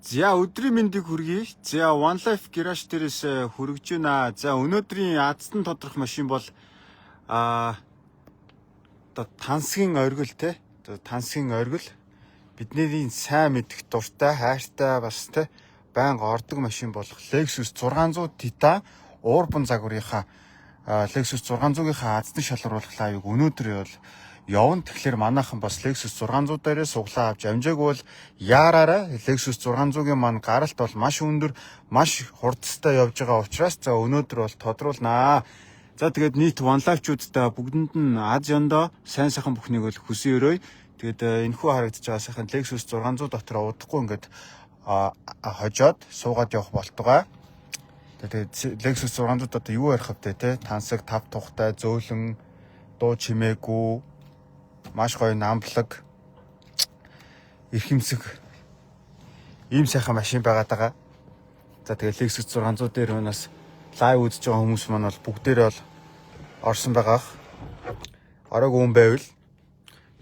За, өдрийн мэндийг хүргэе. За, One Life Garage дээрээс хүргэж байна. За, өнөөдрийн азтан тодрох машин бол одоо тансгийн оргил те. Одоо тансгийн оргил бидний сайн мэдэх дуртай, хайртай бас те байнга ордог машин болох Lexus 600 Titan Urban загварынхаа Lexus 600-ийнхаа азтан шалгаруулах live-ыг өнөөдөр бол явна. Тэгэхээр манайхан бас Lexus 600 дээрээ суглаа авч амжаагүй бол яараараа. Lexus 600-ийн маань гаралт бол маш өндөр, маш хурдтай явж байгаа учраас за өнөөдөр бол тодруулнаа. За, тэгээд нийт One Life-чуудтай бүгдэнд нь аз ёндоо сайн сайхан бүхнийг бол хүсэн өрөөе. Тэгээд энэхүү харагдаж байгаа сайхан Lexus 600 дотор удахгүй ингээд хожоод суугаад явах болтугай. Тэгээд Lexus 600 одоо юу ярих вэ те? Тансаг тав тухтай, зөөлөн, дуу чимээгүй, маш гоё намблаг, эрхэмсэг ийм сайхан машин байгаад байгаа. За, тэгээд Lexus 600 дээр өнөөс live үзэж байгаа хүмүүс маань бол бүгдээрээ бол орсон байгаах. Ороогүй хүн байвал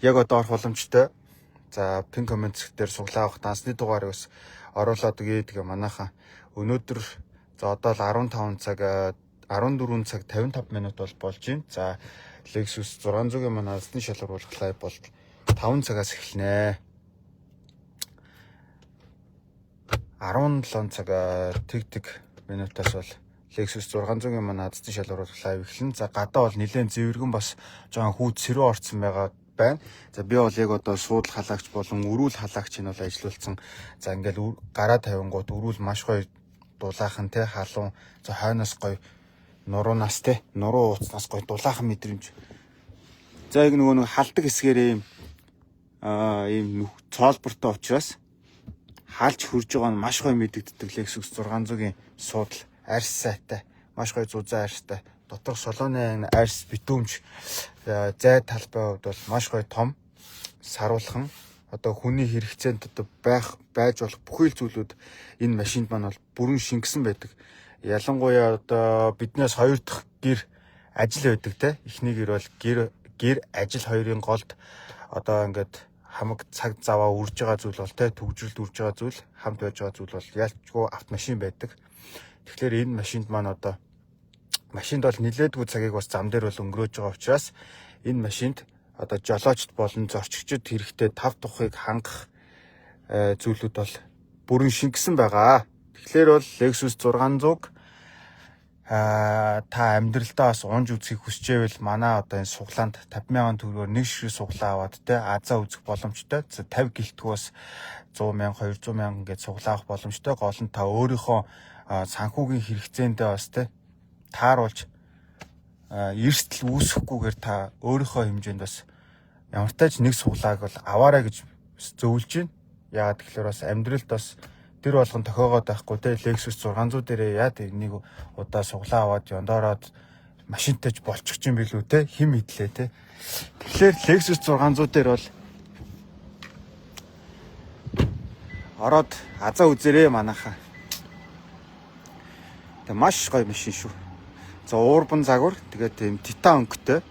яг одоо орох боломжтой. За, pin comment дээр суглаа авах дансны дугаарыг бас оруулаад өгье. Тэгээ манайхан өнөөдөр за одоо л 15 цаг 14 цаг 55 минут бол болж байна. За, Lexus 600-ийн манай азтны шалгаруулах live бол 5 цагаас эхэлнэ. 17 цаг тэг тэг минутаас бол Lexus 600-ийн манай азтны шалгаруулах live эхэлнэ. За, гадаа бол нэлээд зэвэргэн, бас жоохон хүүд сэрүү орцсон байгаа байна. За, би бол яг одоо суудал халаагч болон өрүүл халаагч нь бол ажиллуулсан. За, ингээл гараа тавингууд өрүүл маш гоё дулаахан те, халуун. За, хойноос гоё нуруунаас те, нуруу ууцнаас гоё дулаахан мэдрэмж. За, яг нөгөө нэг халдаг хэсгээрээ ийм ийм цоолбортой учраас хаалж хурж байгаа нь маш гоё мэдэгддэг. Lexus 600-ийн суудал арьс сайтай, маш гоё зузаан арьстай. Доторх салоны арьс битүүмж, зай талбай хувьд бол маш гоё том, саруулхан, одоо хүний хэрэгцээнд одоо байх байж болох бүхий л зүйлүүд энэ машинд маань бол бүрэн шингэсэн байдаг. Ялангуяа одоо биднээс хоёр дахь гэр ажил байдаг те. Эхний гэр бол гэр, гэр ажил хоёрын голд одоо ингээд хамаг цаг заваа үрж байгаа зүйл бол те, түгжрэлд үрж байгаа зүйл, хамт байж байгаа зүйл бол ялчгүй автомашин байдаг. Тэгэхээр энэ машинд маань одоо машинд бол нилээдгүй цагийг бас зам дээр бол өнгөрөөж байгаа учраас энэ машинд одоо жолоочд болон зорчигчд хэрэгтэй тав тухыг хангах зүйлүүд бол бүрэн шингэсэн байгаа. Тэгэхээр бол Lexus 600 та амьдралдаа бас унж үзхийг хүсчээвэл манай одоо энэ суглаанд 50,000 төгрөгөөр нэг шиг суглаа аваад те азаа үзэх боломжтой. 50 гэлтгүү бас 100 мянга, 200 мянга ингээд суглаа авах боломжтой. Гол нь та өөрийнхөө санхүүгийн хэрэгцээндээ бас те тааруулж, эрсдэл үүсэхгүйгээр та өөрийнхөө хэмжээнд бас ямартай ч нэг суглааг бол аваарай гэж зөвлөж байна. Яагаад гэхээр бас амьдралд бас тэр болгон тохиогоод байхгүй те. Lexus 600 дээрээ яа тэг нэг удаа суглаа аваад ёндоороод машинтай ч болчих юм билүү те, хим мэдлээ те. Тэгэхээр Lexus 600 дээр бол ороод азаа үзээрэй манайхаа. Тэг маш гоё машин шүү. За, урбан загвар, тэгээд тийм титан өнгөтэй.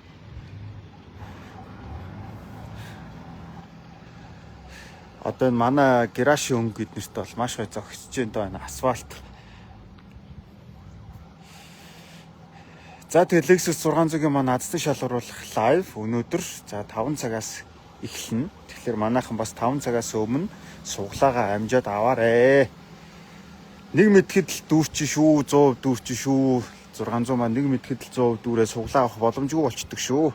Одоо энэ манай гаражийн өнгө эднэрт бол маш гоё зогсож байна доо, энэ асфальт. За, тэгээд Lexus 600-ийн манай азтан шалгаруулах live өнөөдөр за 5 цагаас эхэлнэ. Тэгэхээр манайхан бас 5 цагаас өмнө суглаагаа амжаад аваарэ. Нэг мэдэхэд л дүүрчин шүү, 100% дүүрчин шүү. 600 маань нэг мэдэхэд л 100% дүүрээ суглаа авах боломжгүй болчдөг шүү.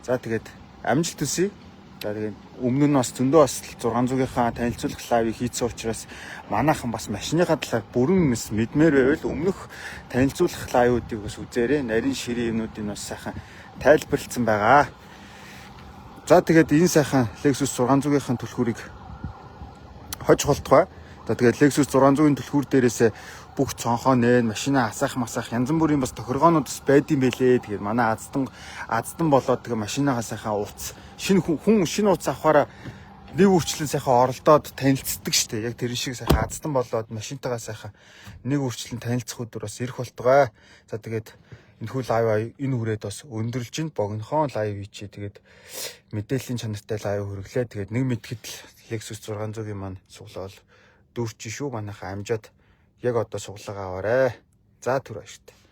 За, тэгээд амжилт хүсье. За, тэгээд өмнө нь бас зөндөө бас 600-ийнхаа танилцуулах live-ыг хийсэн учраас манайхан бас машиныхаа талаар бүрэн мэс мэдмээр байвал өмнөх танилцуулах live-уудыг бас үзээрэй. Нарийн ширийн юмнуудыг бас сайхан тайлбарласан байгаа. За, тэгээд энэ сайхан Lexus 600-ийн түлхүүрийг хож болтугай. За, тэгээд Lexus 600-ийн түлхүүр дээрээс бүх цонхоо нээн, машина асаах масаах янз бүрийн бас тохиргоонууд бас байд юм бэлээ. Тэгээд манай аздан аздан болоод тэгээ машинагаа сайхан ууц шинэ хүн шинэ ууц авахаараа нэг үрчлэн сайхан оролдоод танилцдаг штэ. Яг тэрэн шиг сайхан аздан болоод машинтайгаа сайхан нэг үрчлэн танилцах өдөр бас ирэх болтугай. За, тэгээд энэхүү live энэ хүрээд бас өндөрлж чинь богинохон live хийчээ. Тэгээд мэдээллийн чанартай live хүргэлээ. Тэгээд нэг мэдэхэд л Lexus 600-ийн маань суглаа бол Дүүрч шүү, манайха амжаад яг одоо сугалаагаа аваарэ. За, түр баяртай.